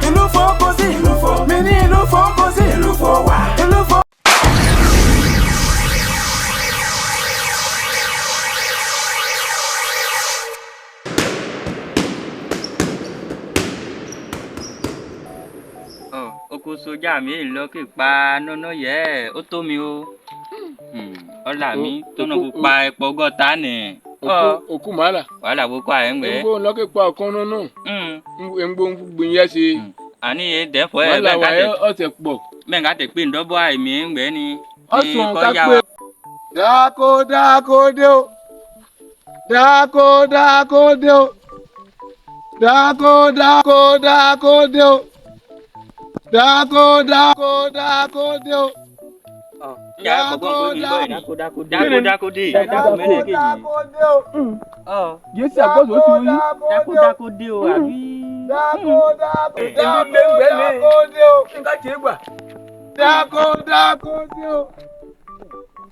Ìlú fò kò sí. Ìlú fò. Mi ní ìlú fò kò sí. Ìlú fò wà. Ìlú fò. Oko soja mi lọ kí pa nọ́nà yẹ ó tó mi o. Ọ̀là mi tọ́nà kó pa ẹ̀pọ̀ gọ́ta nì. Òkú màálà. Wàhálà wo kọ́ àyẹ̀ ń gbẹ. Ngbó lọ́kẹ́ pa ọ̀kan nínú. Ngbó gbìyànjú ṣe. Àní yé dẹ́fọ̀ ẹ̀ wàhálà wà ẹ́ ọ̀sẹ̀ pọ̀. Bẹ́ẹ̀ ká tẹ̀ pé ǹdọ́bọ̀ àìmí ń gbẹ ni. Ọ̀sùn ká pé. Dáko dáko dé o. Dáko dáko dé o. Dáko dáko dáko dé o. Dáko dáko dáko dé o. Dáko dáko dáko dé. Dáko mẹ́lẹ̀ kejì. Dáko dé o. Jésù àgbọ̀dọ̀ ó ti wí. Dáko dáko dé o àbí. Dáko dáko Èmi lé ń gbẹ́ ní. dáko dé o. Nǹkan tiẹ̀ gbà. Dáko dáko dé o.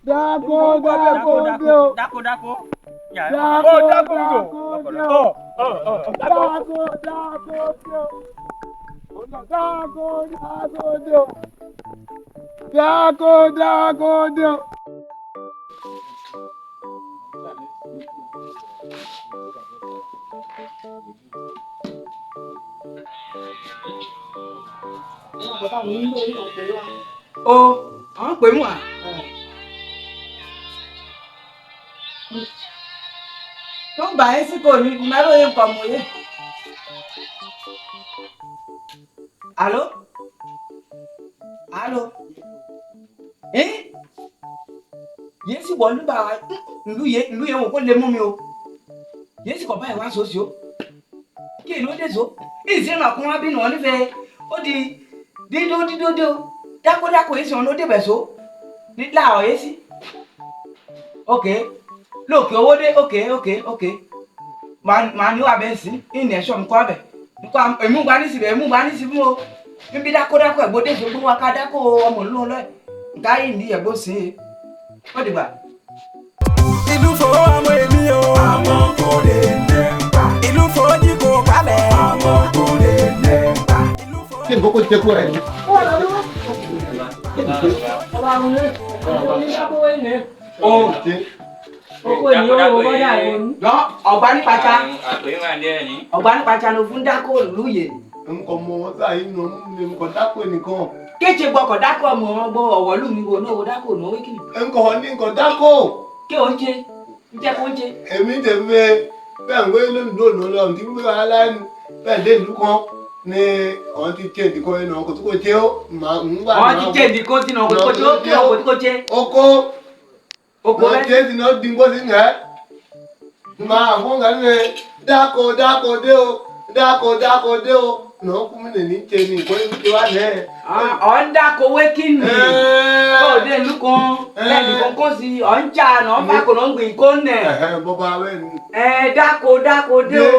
Dáko dáko dé o. Dáko dáko. Dáko Ó dáko ń dò. dáko dé o. Dáko dáko dé o. Dáko dáko dé o. Dáko dáko dé o. O, àwọn pè mú wa. Tó ń bà ẹ́ sí kò ní mẹ́rọ yẹn kọ̀ mọ̀ yé. Alo? Alo? Ẹ́ yéé sì wọ nígbà ìlú yẹn ìlú yẹn wò kó lè mú mi o. Yéé sì kọ̀ báyìí wá sòsì o. Kí èló dé so? Ìsìn náà kún wá bínú wọn nífẹ̀ẹ́. Ó di dídó dídó dé o. Dákódákó yéé sì wọn ló débẹ̀ so. Ní láàrọ̀ yéé sí. Ok. Lóòkè owó dé ok ok ok. Màá ní wà bẹ́ẹ̀ sí. Ìní ẹ̀ṣọ́ mi kọ́ abẹ. Nǹkan èmú gba nísìbẹ̀ èmú gba nísìbẹ̀ o. Níbi dákódákó ẹ̀gbọ́n dé so gbó wa ká dákó ọmọ ìlú ọlọ́ẹ̀. Nǹkan ayé ìdí ẹ̀gbọ́n sí i. Ó dìgbà. Ìlú fò ọmọ èmi o. Àwọn kò lè lè pa. Ìlú fò jí kò palẹ̀. Àwọn kò lè lè pa. Kí ni kókó jẹ́ kó ẹ̀ ní? O Oko ni o bọ́dà rẹ̀ ní. lọ ọ̀gbá ní pàṣà. Àpè wà ní ẹ̀ ní. Ọ̀gbá ní pàṣà ló fún dákó ìlú yè. Nǹkan mọ wọn sáà yín nù mí nǹkan dáko nìkan. Kéche gbọkọ̀ dákó ọmọ wọn gbọ́ ọ̀wọ́ lù mí wo náà wo dákó nù owó kìnnì. Nǹkan ní nǹkan dáko. Kí o ń ṣe? Ń jẹ́ kó ń ṣe. Èmi tẹ̀mí bẹ́ẹ̀ ń gbé lónìí lónìí lọ́run tí gbé wa lẹ́nu bẹ́ẹ̀ dé ìlú kan ni wọ́n ti ṣe ìdíkọ́ ẹnu ọkọ̀ tó kò ṣe ó máa ń wà Wọ́n ti jẹ́ ìdíkó tí náà kò tí ó kí ọkọ̀ tí kò ṣe. Oko Oko náà rẹ̀. ṣe é ti náà dín kó sí ńgẹ́. Máa fún nǹkan ní dáko dáko dé o dáko dáko dé o náà kú mi nìní ṣe ni nǹkan ní ti wá nẹ́. Ọ̀ ń dáko wé kí ni? Kó o dé ìlú kan lẹ́nu kan kó sí ọ̀ ń jà náà bá kò náà ń gbìn kó nẹ̀. Bọ́ba wẹ́ẹ̀ ni. Ẹ dáko dáko dé o.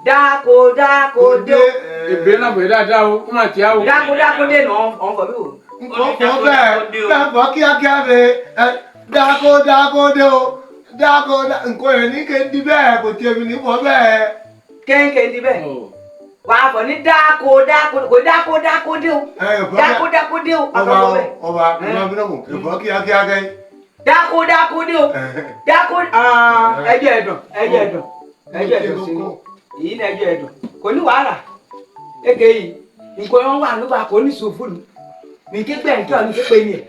Dáko dáko dé o. Ìbéèrè náà bẹ̀rẹ̀ dáadáa o, kó má tíá o. Dáko dáko dé nà ọ̀n fọ̀ bí o. Nǹkan fọ́ bẹ́ẹ̀ bẹ́ẹ̀ fọ́ kíákíá bẹ́ẹ̀ ẹ dáko dáko dé o dáko nǹkan yẹn ní ké di bẹ́ẹ̀ kò tiẹ̀ mi ní fọ́ bẹ́ẹ̀. Kéńké di bẹ́ẹ̀. Wà á fọ̀ ní dáko dáko kò dáko dáko dé o. Dáko dáko dé o. Ọba Àkọ́kọ́ bẹ́ẹ̀. ọba ọba mi náà mọ̀ ẹ̀fọ́ kíákíá kẹ́. Dáko dáko dé o. Dáko ẹjọ́ ẹ̀dùn ẹjọ́ ẹ̀dùn ẹjọ́ ẹ̀dùn sí i. Èyí ni ẹjọ́ ẹ̀dùn. Kò ní wàhálà. Eke yìí nǹkan wọn wà nígbà kò ní sòfò nù. Ní képe nǹkan ọ̀ ní képe ni ẹ̀.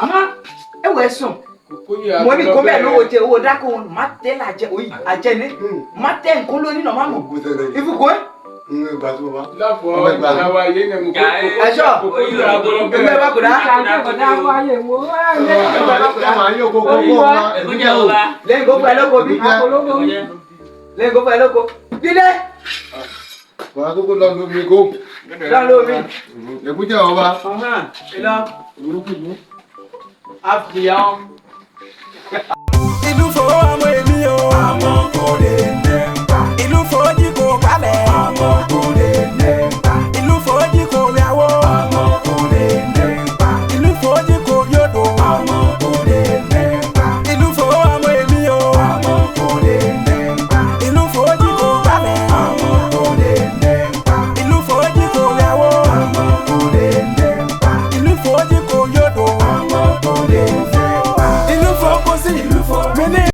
Àmọ́ ẹ̀wọ̀ ẹ̀ sùn. Mo ní kó bẹ́ẹ̀ lówó jẹ owó dáko má tẹ́ là jẹ oyi àjẹ ní. Má tẹ́ nǹkan lónìí nà má mọ̀. Ìfúkọ́ ẹ̀. Láfọ̀ ìyàwó ayé ni mo kó. Ẹ̀ṣọ́ ẹgbẹ́ bá kò dá. Lẹ́yìn gbogbo ẹ lóko bí. Lẹ́yìn gbogbo ẹ lóko. Dídé. Wàá kókó lọ lómi kó. Lọ lómi. Èkúté ọba. Ìlọ. Àfihàn. Ìlú fò ọmọ èmi o. Àwọn kò lè